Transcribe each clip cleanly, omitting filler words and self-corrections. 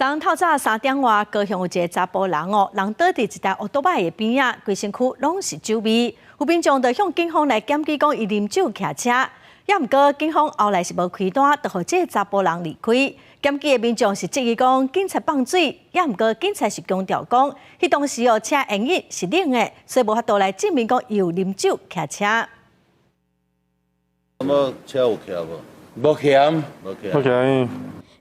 昨昏透早3點外，高雄有一个查埔人哦，人倒佇一台烏多擺的邊仔，規身軀攏是酒味。有民眾就向警方來檢舉講，伊啉酒騎車，也毋過警方後來是無開單，就予這个查埔人離開。檢舉的民眾是質疑講警察放水，也毋過警察是強調講，彼當時哦車煙癮是冷的，所以無法度來證明講伊有啉酒騎車。咁車有騎無？無騎。無騎。無騎。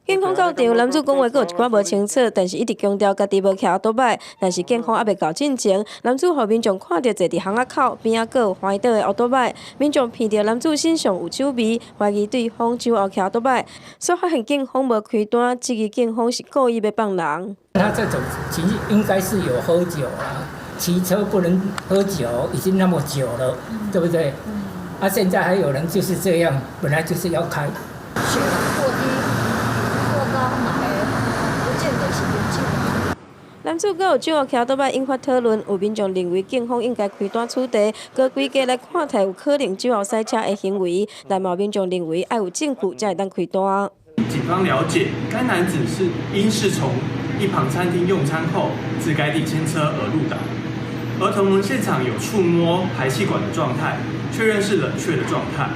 警方到場，男子講話閣有一寡無清楚，但是一直強調家己無騎歐多擺。但是警方猶未到進前，男子予民眾看著坐佇巷仔口邊仔閣有橫倒的歐多擺，民眾聞著男子身上有酒味，懷疑對方酒後騎歐多擺，所以發現警方無開單，質疑警方是故意欲放人。他這種情形應該是有喝酒啊，騎車不能喝酒，已經那麼久了，對不對？啊，現在還有人就是這樣，本來就是要開。血糖過低、過高，嘛會不見得是啉酒。男子閣有酒後騎歐多擺引發討論，有民眾認為警方應該開單處罰，閣規家來看待有可能酒後駛車的行為，但嘛有民眾認為愛有證據才會當開單。警方了解，該男子是應是從一旁餐廳用餐後，自該地牽車而路倒，而同門現場有觸摸排氣管的狀態，確認是冷卻的狀態。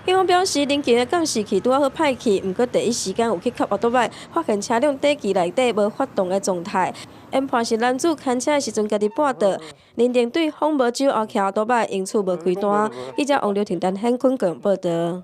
警方表示，臨近的監視器拄仔好歹去，毋過第一時間有去翕歐多擺，發現車輛底機內底無發動的狀態，研判是男子牽車的時陣家己跌倒，認定對方無酒後騎歐多擺，因此無開單。記者王劉婷、陳顯坤報導。